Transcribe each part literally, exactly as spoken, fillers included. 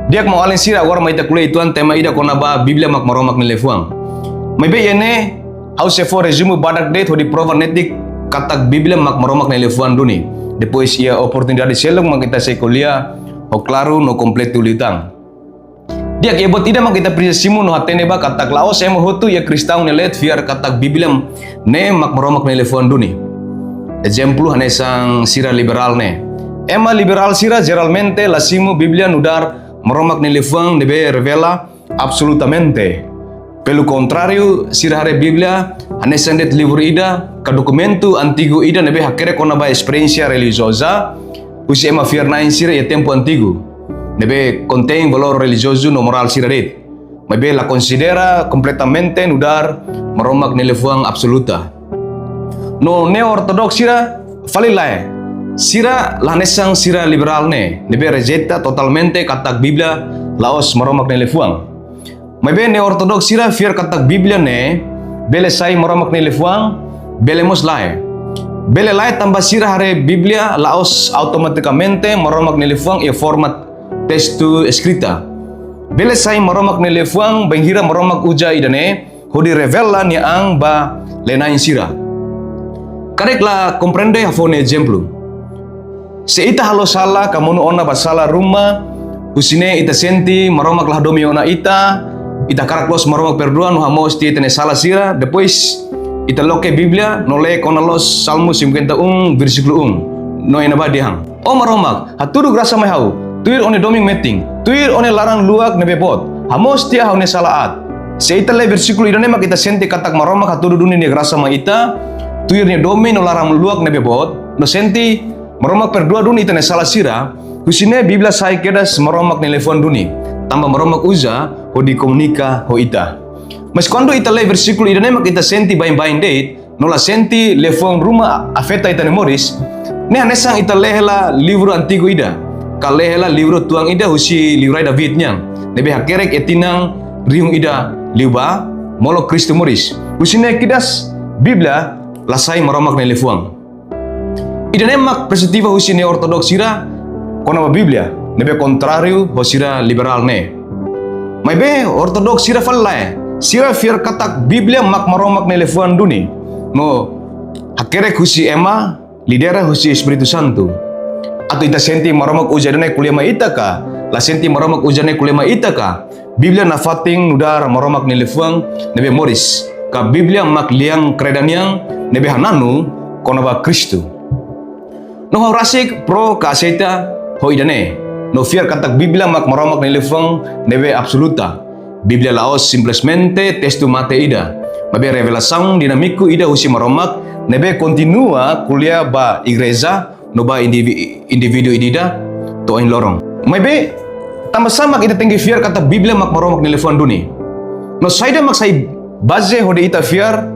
Di'ak, maun-alin sira, agora mai ita ko'alia uitoan tema ida kona-ba Bíblia mak Maromak nia liafuan. Maibé iha ne'e, ha'u sei fó rezumu badak de'it hodi prova netik katak Bíblia mak Maromak nia liafuan duni. Depois iha oportunidade seluk mak ita sei ko'alia ho klaru no kompletu liután. Di'ak, iha buat ida mak ita presiza simu no hatene ba katak la'ós ema hotu iha kristaun nia leet fiar katak Bíblia ne'e mak Maromak nia liafuan duni. Ezemplu, hanesan sira liberál ne'e. Ema liberál sira jeralmente la simu Bíblia nu'udar Maromak nia liafuan ne'ebé revela absolutamente. Pelu kontráriu, sira haree Bíblia hanesan de'it livru ida ka dokumentu antigu ida ne'ebé hakerek kona-ba esperiénsia relijioza husi ema fiar-na'in sira iha tempu antigu, ne'ebé kontein valór relijiozu no morál sira de'it. Maibé la konsidera kompletamente nu'udar Maromak nia liafuan absoluta. No neo-ortodoks sira fali lae. Sira la hanesan sira liberál ne'e, ne'ebé rejeita totalmente katak Bíblia la'ós Maromak nia liafuan. Maibé neo-ortodoks sira fiar katak Bíblia ne'e bele sai Maromak nia liafuan, bele mós lae. Bele lae tanba sira haree Bíblia la'ós automatikamente Maromak nia liafuan iha format testu eskrita. Bele sai Maromak nia liafuan bainhira Maromak uza ida-ne'e hodi revela nia an ba lee-na'in sira. Karik la komprende, ha'u fó nia ezemplu. Se ita halo sala ka monu ona ba sala ruma, husi ne'e ita sente Maromak la hadomi ona ita, ita hakarak loos Maromak perdua no hamoos tiha ita-nia sala sira, depois ita loke Bíblia no lee kona loos Salmu cinquenta e um, versíkulu um. No iha ne'ebá dehan: Ó Maromak, hatudu grasa mai ha'u, tuir ó-nia domin metin, tuir ó-nia laran-luak ne'ebé boot, hamoos tiha ha'u-nia sala aat. Se ita lee versíkulu ida-ne'e mak ita sente katak Maromak hatudu duni nia grasa mai ita, tuir nia domin no laran-luak ne'ebé boot, no sente Maromak perdua duni ita-nia sala sira, husi ne'e Bíblia sai kedas Maromak nia liafuan duni, tanba Maromak uza hodi komunika ho ita. Mas kuandu ita lee versíkulu ida-ne'e mak ita sente baibain de'it, no la sente liafuan ruma afeta ita-nia moris, ne'e hanesan ita lee hela livru antigu ida, ka lee hela livru tuan ida husi liurai David nian, ne'ebé hakerek iha tinan rihun ida liubá, molok Kristu moris. Husi ne'e kedas Bíblia la sai Maromak nia liafuan. Ida-ne'e mak perspetiva husi neo-ortodoks sira kona-ba Bíblia, ne'ebé kontráriu ho sira liberál ne'e. Maibé ortodoks sira fali lae, sira fiar katak Bíblia mak Maromak nia liafuan duni, no hakerek husi ema, lidera husi Espíritu Santu. Atu ita sente Maromak uza ida-ne'e ko'alia mai ita ka, la sente Maromak uza ne'e ko'alia mai ita ka, Bíblia nafatin nu'udar Maromak nia liafuan ne'ebé moris, ka Bíblia mak lian kreda nian ne'ebé hananu kona-ba Kristu. No ha'u rasik pro ka aseita ho ida-ne'e, no fiar katak Bíblia mak Maromak nia liafuan ne'ebé absoluta. Bíblia la'ós simplesmente testu mate ida, maibé revelasaun dinámiku ida husi Maromak ne'ebé kontinua ko'alia ba igreja no ba indivi-, indivíduu ida-idak to'o ohin loron. Maibé, tanbasá mak ita tenke fiar katak Bíblia mak Maromak nia liafuan duni? No saida mak sai baze hodi ita fiar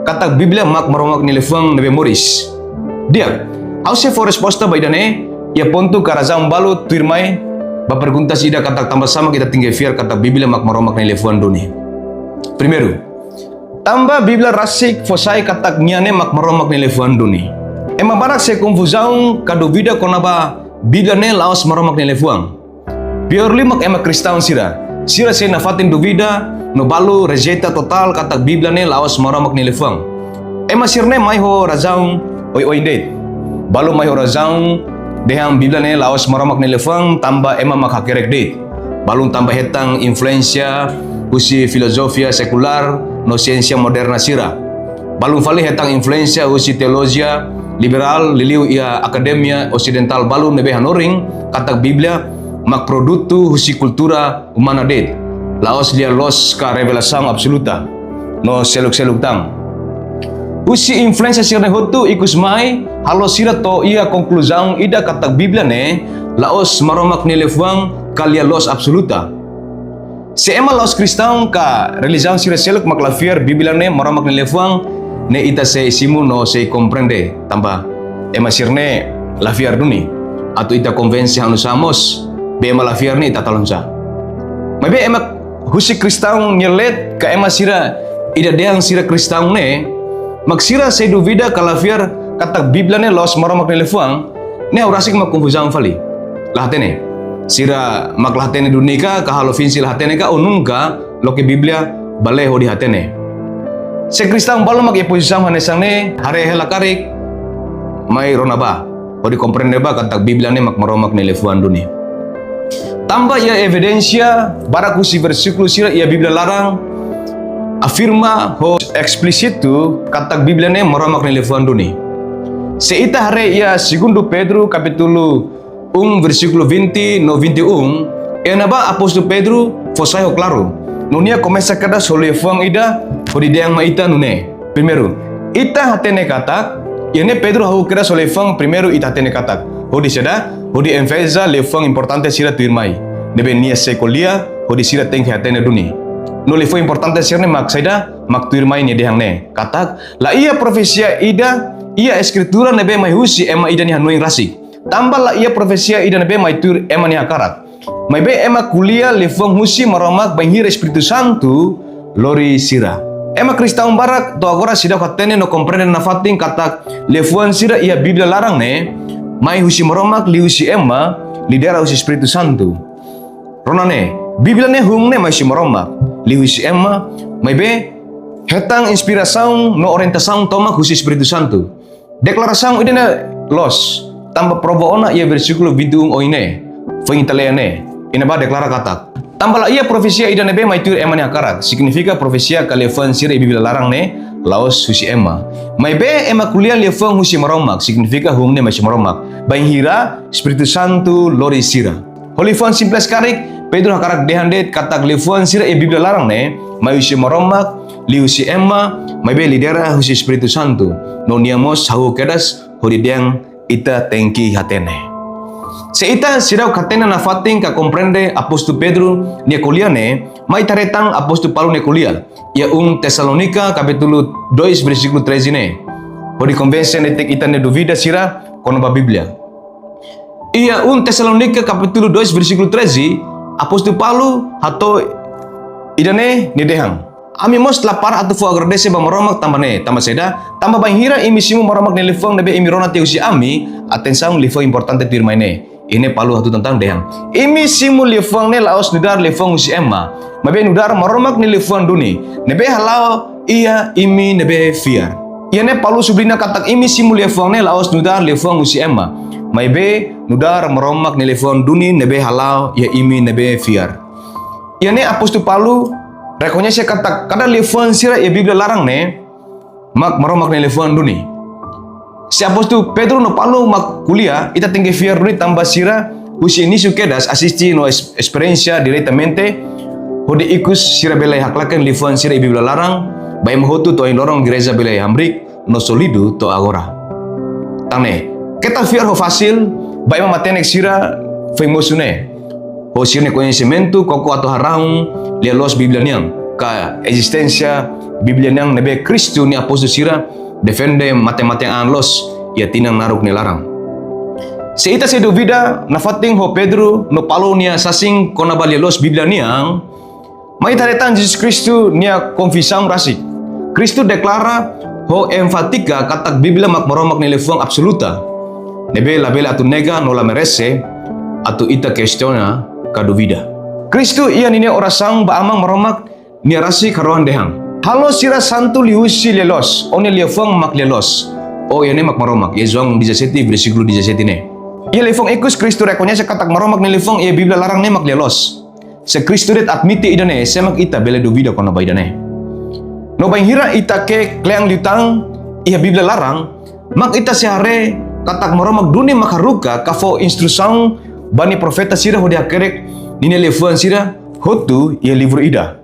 katak Bíblia mak Maromak nia liafuan ne'ebé moris? Di'ak, ha'u sei fó resposta ba ida-ne'e iha pontu ka razaun balu tuirmai ba perguntas ida katak tanbasá mak ita tenke fiar katak Bíblia mak Maromak nia liafuan duni. Primeiru, tanba Bíblia rasik fó sai katak nia ne'e mak Maromak nia liafuan duni. Ema barak sei konfuzaun ka duvida kona-ba Bíblia ne'e la'ós Maromak nia liafuan. Piór liu mak ema kristaun sira. Sira sei nafatin duvida no balu rejeita totál katak Bíblia ne'e la'ós Maromak nia liafuan. Ema sira-ne'e mai ho razaun oioin de'it. Balu mai ho razaun dehan Bíblia ne'e la'ós Maromak nia liafuan tanba ema mak hakerek de'it. Balun tanba hetan influénsia husi filozofia sekulár no siénsia moderna sira. Balun fali hetan influénsia husi teolojia liberál, liuliu iha akademia osidentál balu ne'ebé hanorin katak Bíblia mak produtu husi kultura umana de'it, la'ós lia-loos ka revelasaun absoluta, no seluk-seluk tan. Husi influénsia sira-ne'e hotu ikus mai halo sira to'o iha konkluzaun ida katak Bíblia ne'e la'ós Maromak nia liafuan ka lia-loos absoluta. Se ema la'ós kristaun ka relijiaun sira seluk mak la fiar Bíblia ne'e Maromak nia liafuan, ne'e ita sei simu no sei komprende, tanba ema sira-ne'e la fiar duni. Atu ita konvense ha'u nu'usá mós, be ema la fiar ne'e ita halo nu'usá? Maibé ema husi kristaun nia leet ka ema sira ida dehan sira kristaun ne'e, mak sira sei duvida ka la fiar katak Bíblia ne'e la'ós Maromak nia liafuan, ne'e ha'u rasik mak konfuzaun fali. La hatene. Sira mak la hatene duni ka, ka halo finsi la hatene ka, ou nunka loke Bíblia ba lee hodi hatene. Se kristaun balu mak iha pozisaun hanesan ne'e, haree hela karik, mai rona bá hodi komprende bá katak Bíblia ne'e mak Maromak nia liafuan duni. Tanba iha evidénsia barak husi versíkulu sira iha Bíblia laran afirma ho esplísitu katak Bíblia ne'e Maromak nia liafuan duni. Se ita haree iha Segundu Pedro kapítulu um versíkulu vinte no vinte e um, iha ne'ebá apóstolu Pedro fó sai ho klaru. No nia komesa kedas ho liafuan ida hodi dehan mai ita nune'e. Primeiru, ita hatene katak, iha ne'e Pedro hahú kedas ho liafuan primeiru ita hatene katak. Hodi saida, hodi enfatiza liafuan importante sira tuirmai. Ne'ebé nia sei ko'alia, hodi sira tenke hatene duni. No liafuan importante sira ne'e mak saida, mak tuirmai nia dehan ne'e. Katak, la iha profesia ida iha Eskritura ne'ebé mai husi ema ida nia hanoin rasik. Tanba la iha profesia ida ne'ebé mai tuir ema nia hakarak. Maibé ema ko'alia liafuan husi Maromak bainhira Espíritu Santu lori sira. Ema kristaun barak to'o agora seidauk hatene no komprende nafatin katak liafuan sira iha Bíblia laran ne'e mai husi Maromak liuhusi ema, lidera husi Espíritu Santu. Rona ne'e, Bíblia ne'e hun ne'e mai husi Maromak, liuhusi ema, maibé hetan inspirasaun no orientasaun tomak husi Espíritu Santu. Deklarasaun ida-ne'e loos, tanba prova ona iha versíkulu vinte e um oin ne'e, foin ita lee ne'e, iha ne'ebá deklara katak. Tanba la iha profesia ida ne'ebé mai tuir ema nia hakarak, signifika profesia ka liafuan sira iha Bíblia laran ne'e la'ós husi ema. Maibé ema ko'alia liafuan husi Maromak, signifika hun ne'e mai husi Maromak. Bainhira Espíritu Santu lori sira. Ho liafuan simples karik, Pedro hakarak dehan de'it katak liafuan sira iha Bíblia laran ne'e mai husi Maromak, liuhusi ema, maibé lidera husi Espíritu Santu. No nia mós hahú kedas hodi dehan ita tenke hatene. Se ita seidauk hatene nafatin ka komprende apóstolu Pedro nia ko'alia ne'e, mai ita haree tan apóstolu Paulo nia ko'alia iha um Tesalónika kapítulu dois versíkulu treze ne'e. Hodi konvense netik ita-nia dúvida sira kona-ba Bíblia. Iha um Tesalónika kapítulu dois versíkulu treze, apóstolu Paulo hato'o ida-ne'e nia dehan. Ami mós la para atu fó agradese ba Maromak tanba ne'e, tanba saida, tanba bainhira imi simu Maromak nia liafuan ne'ebé imi rona tiha husi ami, atensaun liafuan importante tuirmai ne'e. Iha ne'e Paulo hatutan tan dehan. Imi simu liafuan ne'e la'ós nu'udar liafuan husi ema. Maibé nu'udar Maromak nia liafuan duni. Ne'ebé hala'o iha imi ne'ebé fiar. Iha ne'e Paulo subliña katak imi simu liafuan ne'e la'ós nu'udar liafuan husi ema. Maibé nu'udar Maromak nia liafuan duni ne'ebé hala'o iha imi ne'ebé fiar. Iha ne'e apóstolu Paulo rekoñese katak kada liafuan sira iha Bíblia laran ne'e mak Maromak nia liafuan duni. Se apóstolu Pedro no Paulo mak ko'alia, ita tenke fiar duni tanba sira husi inísiu kedas asiste no es-, esperiénsia diretamente, hodi ikus sira bele haklaken liafuan sira iha Bíblia laran, ba ema hotu to'o ohin loron gereja bele hamriik no sólidu to'o agora. Tan ne'e, keta fiar ho fasil, ba ema matenek sira foin mosu ne'e. Ho sira-nia koñesimentu koko atu harahun lia-loos Bíblia nian. Ka ezisténsia Bíblia nian ne'ebé Kristu nia apóstolu sira defende mate-matean loos iha tinan naruk nia laran. Se ita sei dúvida nafatin ho Pedro no Paulo nia sasin kona-ba lia-loos Bíblia nian, mai ita haree tan Jesus Kristu nia konfisaun rasik. Kristu deklara ho enfátika katak Bíblia mak Maromak nia liafuan absoluta. Ne'ebé labele atu nega no la merese atu ita kestiona ka dúvida. Kristu iha ninia orasaun ba Aman Maromak nia rasik harohan dehan: Halo sira santu liuhusi lia-loos, ó-nia liafuan mak lia-loos. Ó iha ne'e mak Maromak, iha João dezassete, versíkulu dezassete ne'e. Iha liafuan ikus Kristu rekoñese katak Maromak nia liafuan iha Bíblia laran ne'e mak lia-loos. Se Kristu de'it admite ida-ne'e, sé mak ita bele dúvida kona-ba ida-ne'e? No bainhira ita ke'e kle'an liután iha Bíblia laran, mak ita sei haree katak Maromak duni mak haruka ka fó instrusaun ba nia profeta sira hodi hakerek ninia liafuan sira hotu iha livru ida.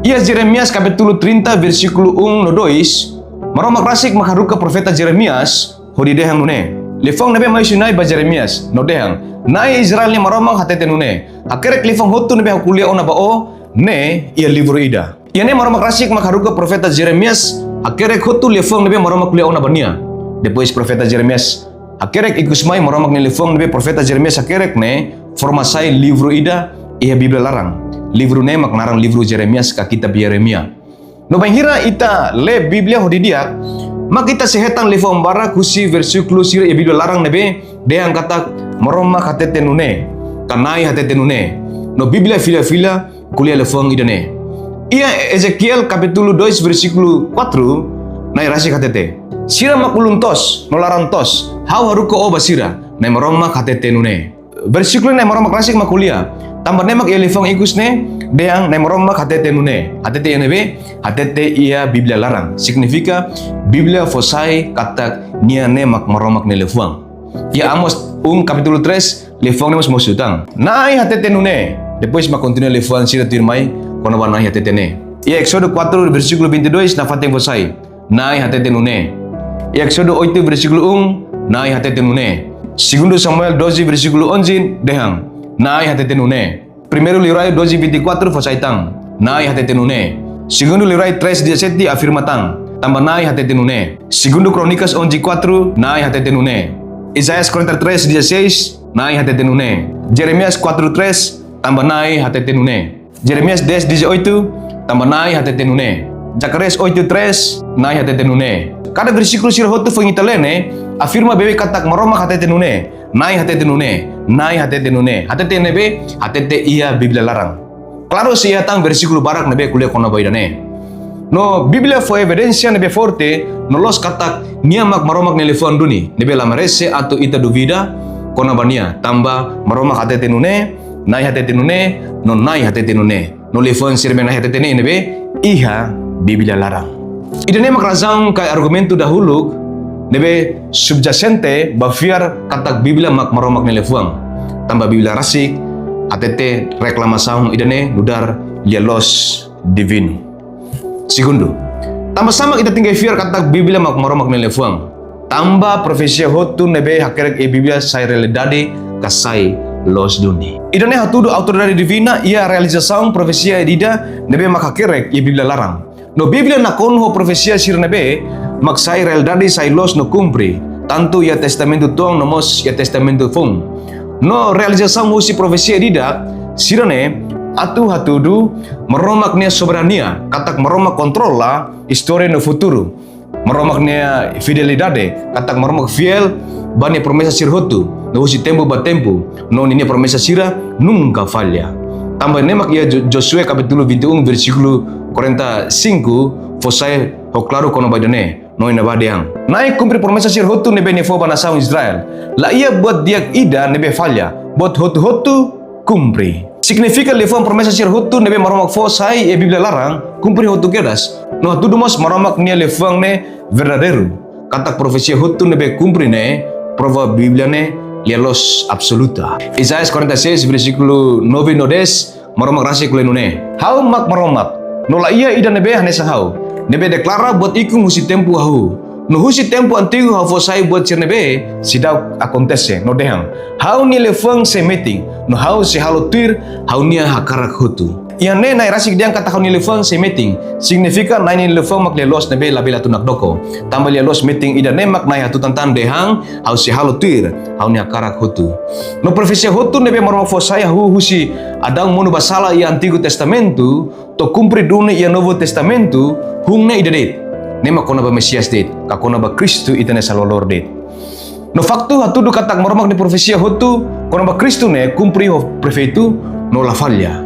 Iha Jeremias kapítulu trinta, versíkulu um no dois, Maromak rasik mak haruka profeta Jeremias hodi dehan nune'e: Liafuan ne'ebé mai husi Na'i ba Jeremias, no dehan: Na'i Israel nia Maromak hatete nune'e: Hakerek liafuan hotu ne'ebé ha'u ko'alia ona ba ó ne'e iha livru ida. Iha ne'e Maromak rasik mak haruka profeta Jeremias hakerek hotu liafuan ne'ebé Maromak ko'alia ona ba nia. Depois profeta Jeremias hakerek, ikus mai Maromak nia liafuan ne'ebé profeta Jeremias hakerek ne'e forma sai livru ida iha Bíblia laran. Livru ne'e mak naran livru Jeremias ka kitab Yeremia. No bainhira ita lee Bíblia ho didi'ak, mak ita sei hetan liafuan barak husi versíkulu sira iha Bíblia laran ne'ebé dehan katak Maromak hatete nune'e. ka Na'i hatete nune'e. No Bíblia fila-fila ko'alia liafuan ida-ne'e. Iha Ezekiel kapítulu dois versíkulu quatro, Na'i rasik hatete: Sira mak ulun toos no laran toos, ha'u haruka ó ba sira, Na'i Maromak hatete nune'e. Versíkulu Na'i Maromak rasik mak ko'alia. Tanba ne'e mak iha liafuan ikus ne'e dehan Na'i Maromak hatete nune'e. Hatete iha ne'ebé? Hatete iha Bíblia laran. Signifika Bíblia fó sai katak nia ne'e mak Maromak nia liafuan. Iha Amos um kapítulu três, liafuan ne'e mós mosu tan. Na'i hatete nune'e. Depois mak kontinua liafuan sira tuirmai kona-ba Na'i hatete ne'e. Iha Éxodo quatro versíkulu vinte e dois nafatin fó sai: Na'i hatete nune'e. Iha Éxodo oito versíkulu um, Na'i hatete nune'e. Segundu Samuel doze versíkulu onze dehan: Na'i hatete nune'e. Primeiru Liurai doze vinte e quatro fó sai tan: Na'i hatete nune'e. Segundu Liurai três dezassete afirma tan: Tanba Na'i hatete nune'e. Segundu Crónicas onze quatro: Na'i hatete nune'e. Isaías quarenta e três dezasseis: Na'i hatete nune'e. Jeremias quatro três: Tanba Na'i hatete nune'e. Jeremias dez dezoito: Tanba Na'i hatete nune'e. Zacarias oito três: Na'i hatete nune'e. Kada versíkulu sira hotu foin ita lee ne'e afirma beibeik katak Maromak hatete nune'e, Na'i hatete nune'e, Na'i hatete nune'e. Hatete iha ne'ebé? Hatete iha Bíblia laran. Klaru, sei iha tan versíkulu barak ne'ebé ko'alia kona-ba ida-ne'e. No Bíblia fó evidénsia ne'ebé forte no loos katak nia mak Maromak nia liafuan duni, ne'ebé la merese atu ita duvida kona-ba nia, tanba Maromak hatete nune'e, Na'i hatete nune'e, no Na'i hatete nune'e. No liafuan sira-ne'ebé Na'i hatete ne'e, ne'ebé iha Bíblia laran. Ida-ne'e mak razaun ka argumentu dahuluk ne'ebé subjasente ba fiar katak Bíblia mak Maromak nia liafuan. Tanba Bíblia rasik hatete reklamasaun ida-ne'e nu'udar lia-loos divinu. Segundu, tanbasá mak ita tenke fiar katak Bíblia mak Maromak nia liafuan? Tanba profesia hotu ne'ebé hakerek iha Bíblia sai realidade ka sai loos duni. Ida-ne'e hatudu autoridade divina iha realizasaun profesia ida-idak ne'ebé mak hakerek iha Bíblia laran. No Bíblia nakonu ho profesia sira ne'ebé mak sai realidade, sai loos no kumpre, tantu iha Testamentu Tuan no mós iha Testamentu Foun. No realizasaun husi profesia ida-idak sira-ne'e atu hatudu Maromak nia soberania, katak Maromak kontrola istória no futuru. Maromak nia fidelidade, katak Maromak fiél ba nia promesa sira hotu, no husi tempu ba tempu, no ninia promesa sira nunka falla. Tanba ne'e mak iha Jo-, Josué kapítulu vinte e um, versíkulu quarenta e cinco, fó sai ho klaru kona-ba ida-ne'e, no iha ne'ebá dehan: Na'i kumpre promesa sira hotu ne'ebé nia fó ba nasaun Israel. La iha buat di'ak ida ne'ebé falla, buat hotu-hotu kumpre. Signifika liafuan promesa sira hotu ne'ebé Maromak fó sai iha Bíblia laran, kumpre hotu kedas. No hatudu mós Maromak nia liafuan ne'e verdadeiru. Katak profesia hotu ne'ebé kumpre ne'e prova Bíblia ne'e lia-loos absoluta. Isaías quarenta e seis, versíkulu nove no dez, Maromak rasik ko'alia nune'e: Ha'u mak Maromak, no la iha ida ne'ebé hanesan ha'u, ne'ebé deklara buat ikun husi tempu hahú. No husi tempu antigu ha'u fó sai buat sira ne'ebé seidauk akontese, no dehan: Ha'u-nia liafuan sei metin, no ha'u sei halo tuir ha'u-nia hakarak hotu. Iha ne'e Na'i rasik dehan katak ha'u-nia liafuan sei metin, signifika Na'i nia liafuan mak lia-loos ne'ebé labele atu nakdoko. Tanba lia-loos metin ida-ne'e mak Na'i hatutan tan dehan: Ha'u sei halo tuir ha'u-nia hakarak hotu. No profesia hotu ne'ebé Maromak fó sai hahú husi Adão monu ba sala iha Antigu Testamentu, to'o kumpre duni iha Novu Testamentu, hun ne'e ida de'it. Ne'e mak kona-ba Mesias de'it, ka kona-ba Kristu, ita-nia Salvadór de'it. No faktu hatudu katak Maromak nia profesia hotu kona-ba Kristu ne'e kumpre ho perfeitu no la falla.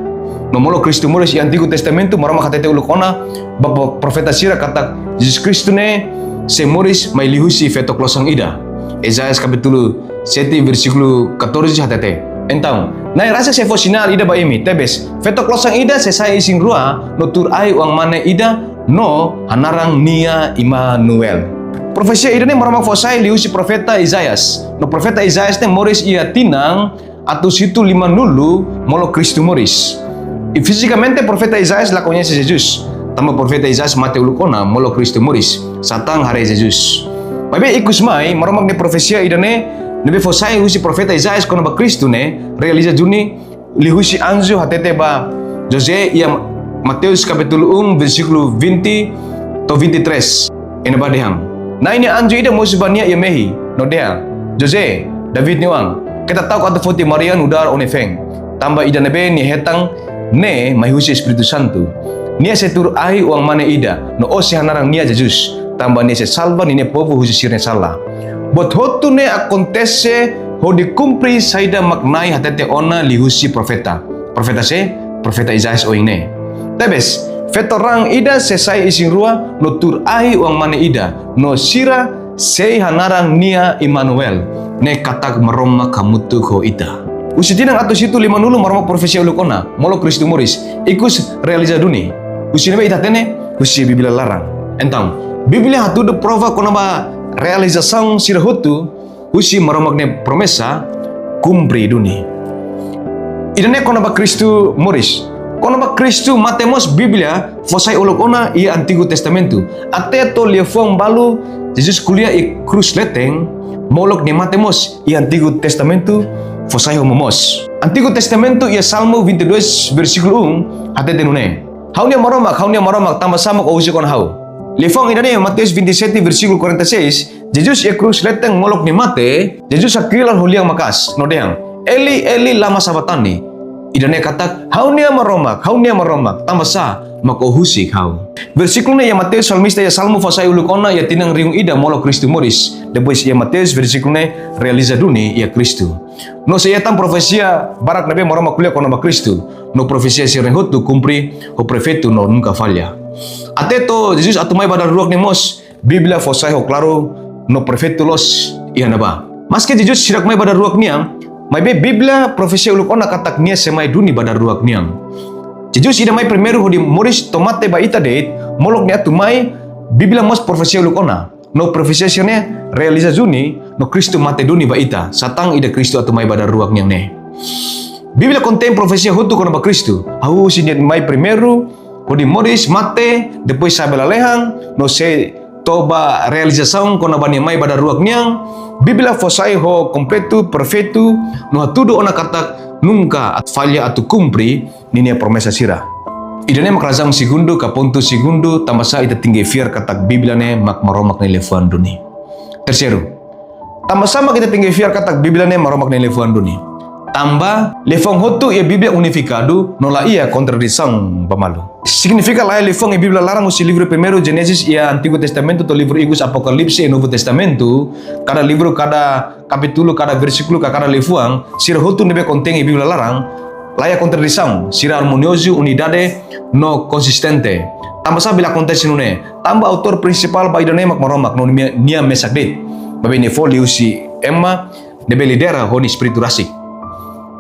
No molok Kristu moris iha Antigu Testamentu, Maromak hatete uluk ona ba po-, profeta sira katak Jesus Kristu ne'e sei moris mai liuhusi feto klosan ida. Isaías kapítulu sete, versíkulu catorze hatete: Entaun, Na'i rasik sei fó sinál ida ba imi, tebes, feto klosan ida sei sai isin-rua, no tuur ai oan-mane ida, no hanaran nia Imanuel. Profesia ida-ne'e Maromak fó sai liuhusi profeta Isaías. No profeta Isaías ne'e moris iha tinan atus hitu lima-nulu molok Kristu moris. I fizikamente profeta Isaías la koñese Jesus. Tanba profeta Isaías mate uluk ona molok Kristu moris, sá tan haree Jesus. Maibé ikus mai, Maromak nia profesia ida-ne'e ne'ebé fó sai husi profeta Isaías kona-ba Kristu ne'e realiza duni liuhusi anju hatete ba José iha Mateus kapítulu um, versíkulu vinte to'o vinte e três. Iha ne'ebá dehan: Na'i nia anju ida mosu ba nia iha mehi, no dehan: José, David nia oan, keta ta'uk atu foti Maria nu'udar ó-nia feen. Tanba ida ne'ebé nia hetan ne'e mai husi Espíritu Santu. Nia sei tuur ai oan-mane ida, no ó sei hanaran nia Jesus, tanba nia sei salva ninia povu husi sira-nia sala. Buat hotu ne'e akontese hodi kumpre saida mak Na'i hatete ona liuhusi profeta. Profeta sé? Profeta Isaias oin ne'e. Tebes, feto raan ida sei sai isin-rua no tuur ahi oan-mane ida, no sira sei hanaran nia Imanuel, ne'e katak Maromak hamutuk ho ita. Husi tinan atus hitu lima-nulu Maromak profesia uluk ona, molok Kristu moris, ikus realiza duni. Husi ne'ebé ita hatene? Husi Bíblia laran. Entaun, Bíblia hatudu prova kona-ba realizasaun sira hotu husi Maromak nia promesa kumpre duni. Ida-ne'e kona-ba Kristu moris. Kona-ba Kristu mate mós Bíblia fó sai uluk ona iha Antigu Testamentu. Até to'o liafuan balu Jesus ko'alia iha krús leten, molok nia mate mós iha Antigu Testamentu fó sai ho momoos. Antigu Testamentu iha Salmo vinte e dois versíkulu um hatete nune'e: Ha'u-nia Maromak, ha'u-nia Maromak, tanbasá mak ó husik ona ha'u? Liafuan ida-ne'e Mateus vinte e sete versíkulu quarenta e seis, Jesus iha krús leten molok nia mate, Jesus hakilar ho lian maka'as, no dehan: Eli, Eli, lama sabaktani? Ida-ne'e katak: Ha'u-nia Maromak, ha'u-nia Maromak, tanbasá mak ó husik ha'u? Versíkulu ne'e iha Mateus, salmista iha Salmo fó sai uluk ona iha tinan rihun ida molok Kristu moris. Depois iha Mateus versíkulu ne'e realiza duni iha Kristu. No sei iha tan profesia barak ne'ebé Maromak ko'alia kona-ba Kristu. No profesia sira-ne'e hotu kumpre ho perfeitu no nunka falla. Até to'o Jesus atu mai ba dala rua ne'e mós, Bíblia fó sai ho klaru no perfeitu loos iha ne'ebá. Maske Jesus seidauk mai ba dala rua nian, maibé Bíblia profesia uluk ona katak nia sei mai duni ba dala rua nian. Jesus ida mai primeiru hodi moris to'o mate ba ita de'it, molok nia atu mai, Bíblia mós profesia uluk ona. No profesia sira-ne'e realiza duni, no Kristu mate duni ba ita, satán ida Kristu atu mai ba dala rua nian ne'e. Bíblia kontein profesia hotu kona-ba Kristu. Hahú husi nia mai primeiru, hodi moris, mate, depois sa'e ba lalehan, no sei to'o ba realizasaun kona-ba nia mai ba dala rua nian. Bíblia fó sai ho kompletu, perfeitu, no hatudu ona katak nunka falla atu kumpre ninia promesa sira. Ida-ne'e mak razaun segundu, ka pontu segundu, tanbasá ita tenke fiar katak Bíblia ne'e mak Maromak nia liafuan duni. Terseiru, tanbasá mak ita tenke fiar katak Bíblia ne'e Maromak nia liafuan duni? Tanba liafuan hotu iha Bíblia unifikadu no la iha kontradisaun ba malu. Signifika la iha liafuan iha Bíblia laran husi livru primeiru Génesis iha Antigu Testamentu to'o livru ikus Apokalipse iha Novu Testamentu, kada livru, kada kapítulu, kada versíkulu, ka kada liafuan, sira hotu ne'ebé kontein iha Bíblia laran, la iha kontradisaun, sira armoniozu, unidade, no konsistente. Tanbasá bele akontese nune'e? Tanba autór prinsipál ba ida-ne'e mak Maromak, no nia, nia mesak de'it. Maibé nia fó liuhusi ema ne'ebé lidera ho nia espíritu rasik.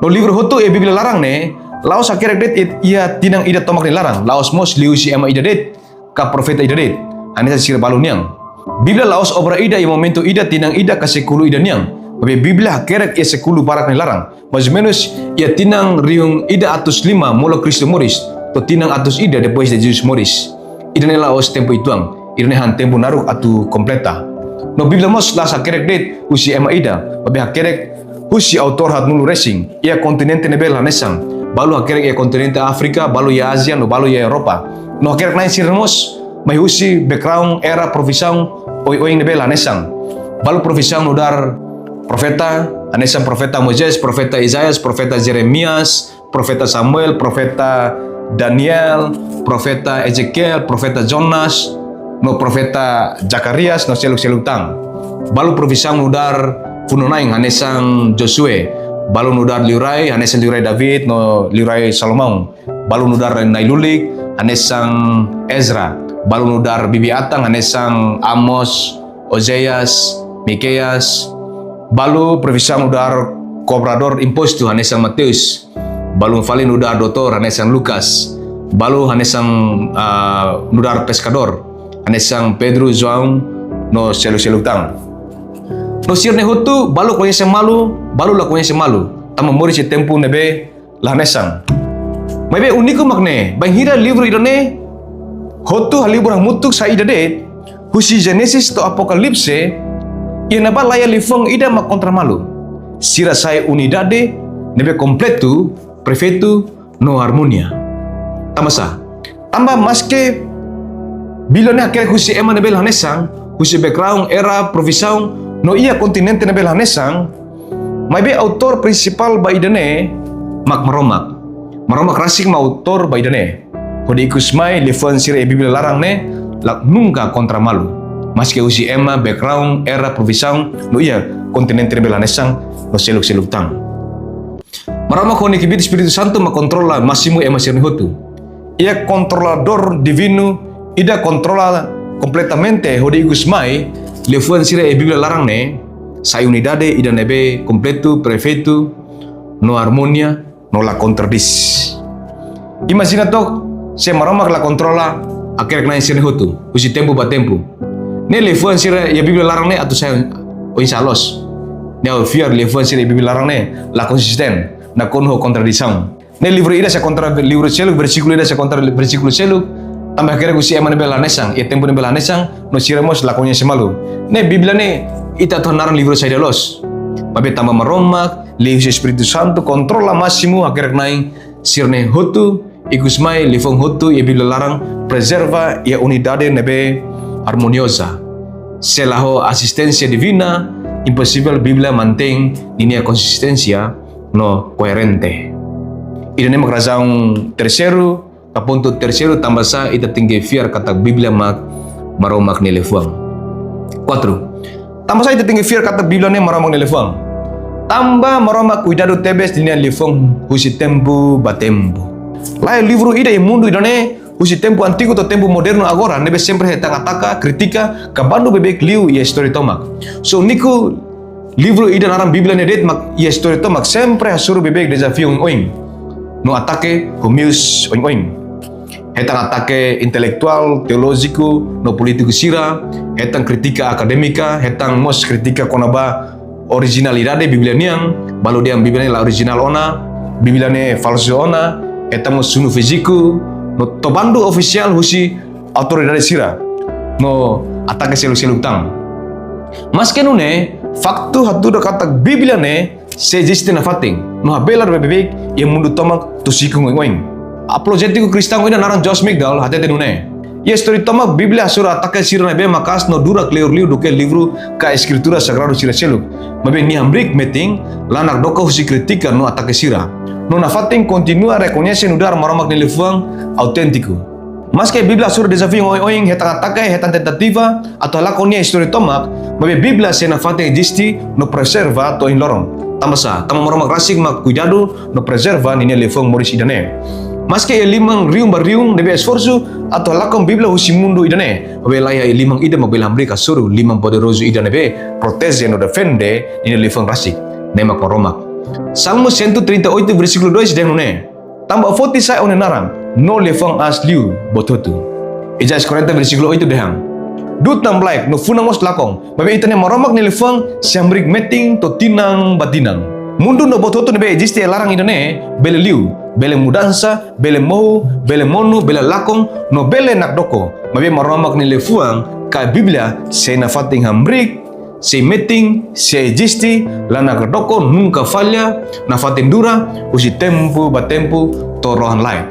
No livru hotu iha Bíblia laran ne'e, la'ós hakerek de'it it-, iha tinan ida tomak nia laran, la'ós mós liuhusi ema ida de'it, ka profeta ida de'it, hanesan sira balu nian. Bíblia la'ós obra ida iha momentu ida, tinan ida, ka sékulu ida nian. Maibé Bíblia hakerek iha sékulu barak nia laran. Mais ou menus iha tinan rihun ida atus lima molok Kristu moris, to'o tinan atus ida depois de Jesus moris. Ida-ne'e la'ós tempu uitoan, ida-ne'e han tempu naruk atu kompleta. No Bíblia mós la'ós hakerek de'it husi ema ida, maibé hakerek husi autór haatnulu resin, iha kontinente ne'ebé la hanesan. Balu hakerek iha kontinente Áfrika, balu iha Ázia, no balu iha Europa. No hakerek-na'in sira mós mai husi background, era, profisaun oioin ne'ebé la hanesan. Balu profisaun nu'udar profeta, hanesan profeta Moisés, profeta Isaías, profeta Jeremias, profeta Samuel, profeta Daniel, profeta Ezekiel, profeta Jonas, no profeta Zakarias, no seluk-seluk tan. Balu profisaun nu'udar funu-na'in, hanesan Josué. Balu nu'udar liurai, hanesan liurai David, no liurai Salomão. Balu nu'udar na'i-lulik, hanesan Ezra. Balu nu'udar bibi-atan, hanesan Amos, Oséias, Mikeias. Balu profisaun nu'udar kobradór impostu, hanesan Mateus. Balu fali nu'udar doutór, hanesan Lucas. Balu hanesan, ah, nu'udar peskadór, hanesan Pedro, João, no seluk-seluk tan. No sira-ne'e hotu, balu koñese malu, balu la koñese malu. Tanba moris iha tempu ne'ebé la hanesan. Maibé úniku mak ne'e, bainhira livru ida-ne'e hotu halibur hamutuk sai ida de'it, husi Génesis to'o Apokalipse, iha ne'ebá la iha liafuan ida mak kontra malu. Sira sai unidade ne'ebé kompletu, perfeitu, no armonia. Tanbasá? Tanba maske Bíblia ne'e hakerek husi ema ne'ebé la hanesan, husi background, era, profisaun, no iha kontinente ne'ebé la hanesan, maibé autór prinsipál ba ida-ne'e mak Maromak. Maromak rasik mak autór ba ida-ne'e. Hodi ikus mai, liafuan sira iha Bíblia laran ne'e la nunka kontra malu. Maske husi ema, background, era, profisaun, no iha kontinente ne'ebé la hanesan no seluk-seluk tan. Maromak ho nia kbiit Espíritu Santu mak kontrola másimu ema sira-ne'e hotu. Iha kontroladór divinu ida kontrola kompletamente hodi ikus mai liafuan sira iha Bíblia laran ne'e sai unidade ida ne'ebé kompletu, perfeitu, no armonia, no la kontradís. Imajina took, se Maromak la kontrola hakerek-na'in sira-ne'e hotu, husi tempu ba tempu, ne'e liafuan sira iha Bíblia laran ne'e atu sai oinsá loos? Ne'e ha'u fiar liafuan sira iha Bíblia laran ne'e la konsistente, nakonu ho kontradisaun. Ne'e livru ida sei kontra livru seluk, versíkulu ida sei kontra versíkulu seluk, tanba hakerek husi ema ne'ebé la hanesan, iha tempu ne'ebé la hanesan, no sira mós la koñese malu. Ne'e Bíblia ne'e ita atu hanaran livru saida loos? Maibé tanba Maromak, liuhusi Espíritu Santu, kontrola másimu hakerek-na'in sira-ne'e hotu, ikus mai liafuan hotu iha Bíblia laran prezerva iha unidade ne'ebé armonioza. Se la ho asisténsia divina, imposivel Bíblia mantein ninia konsisténsia no koerente. Ida-ne'e mak razaun terseiru, ka pontu terseiru, tanbasá ita tenke fiar katak Bíblia mak Maromak nia liafuan. Kuatru. Tanbasá ita tenke fiar katak Bíblia ne'e Maromak nia liafuan? Tanba Maromak kuidadu tebes ninia liafuan husi tempu ba tempu. Laiha livru ida iha mundu ida-ne'e, husi tempu antigu to'o tempu modernu agora, ne'ebé sempre hetan ataka, kritika, ka bandu beibeik liu iha istória tomak. Só úniku livru ida naran Bíblia ne'e de'it mak iha istória tomak sempre hasoru beibeik dezafiu oin-oin no atake ho meius oin-oin. Hetan atake intelektuál, teolójiku, no polítiku sira, hetan kritika akadémika, hetan mós kritika kona-ba orijinalidade Bíblia nian, balu dehan Bíblia ne'e la orijinál ona, Bíblia ne'e falsu ona, hetan mós sunu fíziku, no to'o bandu ofisiál husi autoridade sira, no atake seluk-seluk tan. Maske nune'e, faktu hatudu katak Bíblia ne'e sei eziste nafatin, no habelar beibeik iha mundu tomak to'o sikun oin-oin. Apolojétiku kristaun ida naran Josh McDowell hatete nune'e: Iha istória tomak Bíblia hasoru atake sira ne'ebé maka'as no dura kleur liu duké livru ka Eskritura Sagradu sira seluk. Maibé nia hamriik metin, la nakdoko husi kritika no atake sira. No nafatin kontinua rekoñese nu'udar Maromak nia liafuan auténtiku. Maske Bíblia hasoru dezafiu oin-oin, hetan atake, hetan tentativa atu halakon nia istória tomak, maibé Bíblia sei nafatin eziste no prezerva to'o ohin loron. Tanbasá? Tanba Maromak rasik mak kuidadu no prezerva ninia liafuan moris ida-ne'e. Maske iha liman rihun ba rihun ne'ebé esforsu atu halakon Bíblia husi mundu ida-ne'e, maibé laiha liman ida mak bele hamriik hasoru liman poderozu ida ne'ebé proteje no defende ninia liafuan rasik, ne'e mak Maromak. Salmu cento e trinta e oito, versíkulu dois dehan nune'e: Tanba foti sai ó-nia naran, no liafuan aas liu buat hotu. Isaías quarenta, versíkulu oito dehan: Du'ut namlaik no funan mós lakon, maibé ita-nia Maromak nia liafuan sei hamriik metin to'o tinan ba tinan. Mundu no buat hotu ne'ebé eziste iha laran ida-ne'e bele liu, bele mudansa, bele mohu, bele monu, bele lakon, no bele nakdoko. Maibé Maromak nia liafuan ka Bíblia sei nafatin hamriik, sei metin, sei eziste, la nakdoko, nunka falla, nafatin dura, husi tempu ba tempu to'o rohan-laek.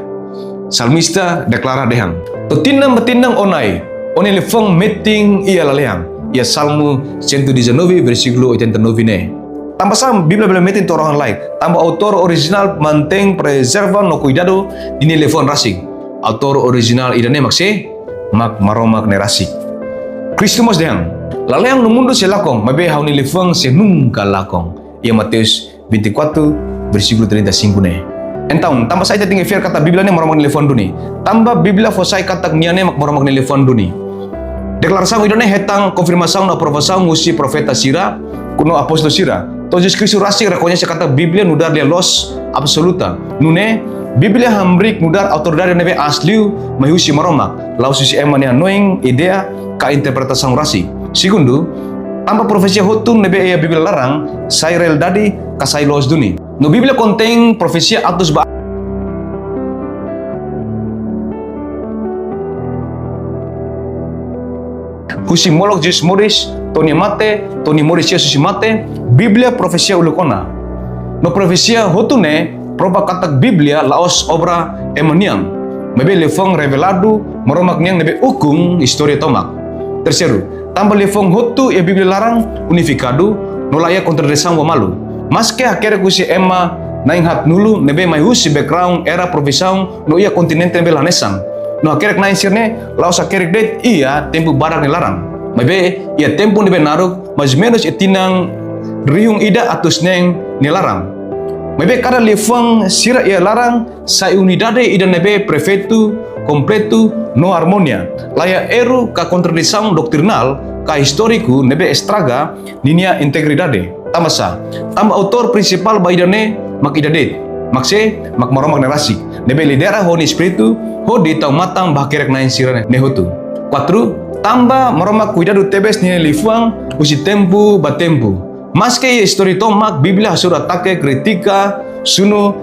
Salmista deklara dehan: To'o tinan ba tinan, ó Na'i, ó-nia liafuan metin iha lalehan. Iha Salmu cento e dezanove, versíkulu oitenta e nove ne'e. Tanbasá Bíblia bele metin to'o rohan-laek? Tanba autór orijinál mantein, prezerva no kuidadu ninia liafuan rasik. Autór orijinál ida-ne'e mak sé? Mak Maromak ne'e rasik. Kristu mós dehan: Lalehan no mundu sei lakon, maibé ha'u-nia liafuan sei nunka lakon. Iha Mateus vinte e quatro, versíkulu trinta e cinco ne'e. Entaun, tanbasá ita tenke fiar katak Bíblia ne'e Maromak nia liafuan duni? Tanba Bíblia fó sai katak nia ne'e mak Maromak nia liafuan duni. Deklarasaun ida-ne'e hetan konfirmasaun no aprovasaun husi profeta sira, no apóstolu sira. To'o Jesus Kristu rasik rekoñese katak Bíblia nu'udar lia-loos absoluta. Nune'e, Bíblia hamriik nu'udar autoridade ne'ebé aas liu mai husi Maromak, la'ós husi ema nia hanoin, ideia, ka interpretasaun rasik. Segundu, tanba profesia hotu ne'ebé iha Bíblia laran sai realidade ka sai loos duni. No Bíblia kontein profesia atus ba husi molok Jesus moris, to'o nia mate, to'o nia moris hi'as husi mate, Bíblia profesia uluk ona. No profesia hotu ne'e prova katak Bíblia la'ós obra ema nian, maibé liafuan reveladu Maromak nian ne'ebé ukun istória tomak. Terseiru, tanba liafuan hotu iha Bíblia laran unifikadu, no la iha kontradisaun ba malu. Maske hakerek husi ema na'in haatnulu ne'ebé mai husi background, era, profisaun no iha kontinente ne'ebé la hanesan. No hakerek-na'in sira-ne'e la'ós hakerek de'it iha tempu badak nia laran. Maibé iha tempu ne'ebé naruk, mais ou menus iha tinan rihun ida atus neen nia laran. Maibé kada liafuan sira iha laran sai unidade ida ne'ebé perfeitu, kompletu, no armonia. Laiha erru ka kontradisaun doutrinál ka istóriku ne'ebé estraga ninia integridade. Tanba sá? Tanba autór prinsipál ba ida-ne'e mak ida de'it. Mak sé? Mak Maromak nia rasik, ne'ebé lidera ho nia Espíritu hodi tau matan ba hakerek-na'in sira-ne'e hotu. Kuatru, tanba Maromak kuidadu tebes ninia liafuan husi tempu ba tempu. Maske iha istória tomak, Bíblia hasoru atake, kritika, sunu,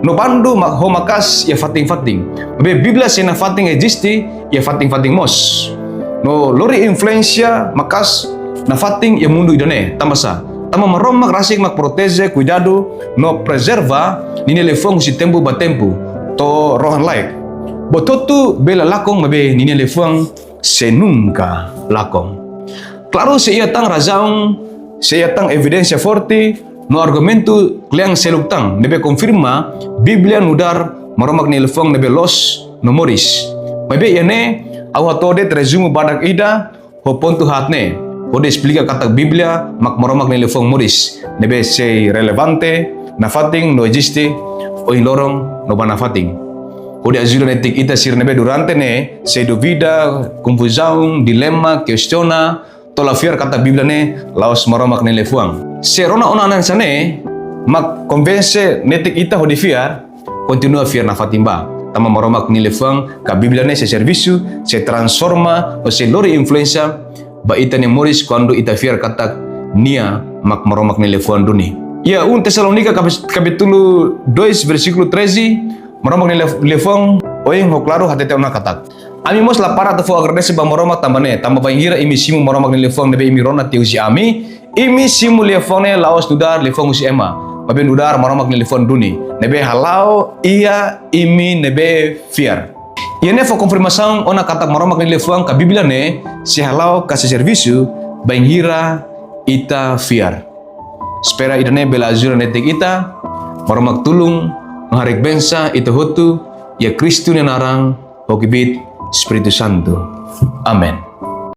no bandu mak, ho maka'as iha fatin-fatin. Maibé Bíblia sei nafatin eziste iha fatin-fatin mós. No lori influénsia maka'as nafatin iha mundu ida-ne'e. Tanba sá? Tanba Maromak rasik mak proteje, kuidadu, no prezerva ninia liafuan husi tempu ba tempu to'o rohan-laek. Buat hotu bele lakon, maibé ninia liafuan sei nunka lakon. Klaru, sei iha tan razaun, sei iha tan evidénsia forte, no argumentu kle'an seluk tan ne'ebé konfirma Bíblia nu'udar Maromak nia liafuan ne'ebé loos no moris. Maibé iha ne'e ha'u hato'o de'it rezumu badak ida ho pontu haat ne'e, hodi esplika katak Bíblia mak Maromak nia liafuan moris, ne'ebé sei relevante nafatin no eziste ohin loron no ba nafatin. Hodi ajuda netik ita sira ne'ebé durante ne'e sei dúvida, konfuzaun, dilema, kestiona, to'o la fiar katak Bíblia ne'e la'ós Maromak nia liafuan. Se rona ona hanesan ne'e mak konvense netik ita hodi fiar, kontinua fiar nafatin bá. Tanba Maromak nia liafuan ka Bíblia ne'e sei servisu, sei transforma, no sei lori influénsia ba ita-nia moris kuandu ita fiar katak nia mak Maromak nia liafuan duni. Iha um Tesalónika kapis-, kapítulu dois, versíkulu treze, Maromak nia liaf-, liafuan oin ho klaru hatete ona katak: Ami mós la para atu fó agradese ba Maromak tanba ne'e, tanba bainhira imi simu Maromak nia liafuan ne'ebé imi rona tiha husi ami, imi simu liafuan ne'e la'ós nu'udar liafuan husi ema, maibé nu'udar Maromak nia liafuan duni, ne'ebé hala'o iha imi ne'ebé fiar. Iha ne'e fó konfirmasaun ona katak Maromak nia liafuan ka Bíblia ne'e sei hala'o ka sei servisu bainhira ita fiar. Espera ida-ne'e bele ajuda netik ita. Maromak tulun no haraik bensa ita hotu, iha Kristu nia naran, ho kbiit Espíritu Santu. Amen.